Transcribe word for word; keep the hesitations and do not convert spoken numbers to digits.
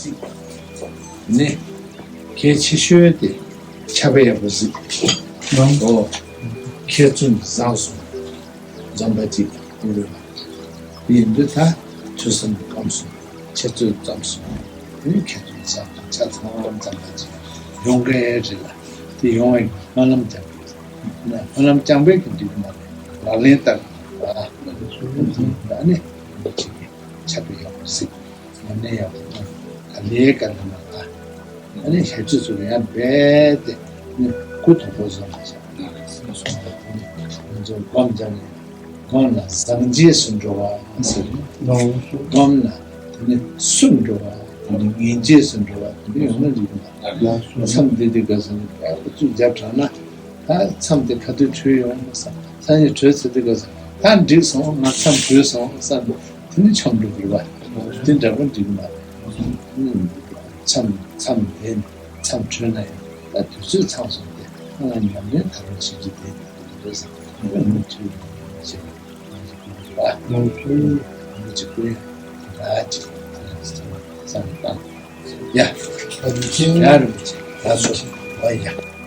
གཟིགས་ནི་གལ་ཆེ་ཤོས་དེ་ཆར་པ་ཡག་པོ་གཟིགས། ཨོ། མཁས་བཙུན་བཟང་གསུམ་འཛོམས་པ་ཅིག་ཡིན་དགོས་པ། དེ་ཡིན་དུས་ད་ཐོས་བསམ་སྒོམ་གསུམ་འཆད་རྩོད་རྩོམ་གསུམ་དེ་ནི་མཁས་བཙུན་བཟང་གསུམ་ཆ་ཚང་འཛོམས་པ་ཅིག་ཡོང་གི་རེད་ལ། དེ་ཡོང་བའི་སྨོན་ལམ་རྒྱག་དགོས། སྨོན་ལམ་རྐྱང་པས་ཀྱི་འགྲིག་གི་མ་རེད། ལག་ལེན་བསྟར་དགོས། ཨ་ནི་ཆར་པ་ཡག་པོ་གཟིགས། ཉམས་ལེན་ཡག་པོ་གནང་། ག་ལེ་ག་ལེ་མ་ལ། ཨ་ནི་ཞབས་ཕྱི་ཚོ་ཡང་རྦད་དེ་ནི་སྐུ་དོག་པོ་བཟོ་མ་བྱ། ང་ཚོ་སྒོམ་རྒྱག་ནས་སྒོམ་ལ་བཟང་རྗེས་སུ་འགྲོ་བ་ཟེར། སྒོམ་ལ་དེ་ནི་སུན་འགྲོ་བ། དེ་ནི་ངན་རྗེས་སུ་འགྲོ་བ། དེ་ནི་ཡོང་ན་འགྲིག་གི་མ་རེད། མཚམས་འདི་འདི་ག་ཟེར་ནས་ཁོ་ཚོས་རྒྱབ་དྲངས་ན། ད་མཚམས་དེ་ག་དུས་གྲོལ་ཡོང་བསམ། སང་ཉིན་གྲོལ་ཚར་དུས་སྐབས་སུ་ད་འགྲིག་སོང་། ང་མཚམས་གྲོལ་སོང་བསམ། དེ་ནི་འཆམ་འགྲོ་དགོས་པ། དེ་འདྲ་པོ་འགྲིག་མ་རེད། མཚམས་མཚམས་དེ་མཚམས་གྲོལ་ན་ཡང་ད་དུས་ཚོད་ཚང་སོང་སྟེ་ང་ཉམས་ལེན་ད་རུང་བྱེད་ཀྱི་དེ་འདྲ་བསམ། མི་ཚོས་བྱེད་པ། མི་ཚོས་ཀུན་ད་ཅིག་བསམ་བཏང་ཡ། ཡ་རུ་ཅིག་ད་སོ་བ་ཡ།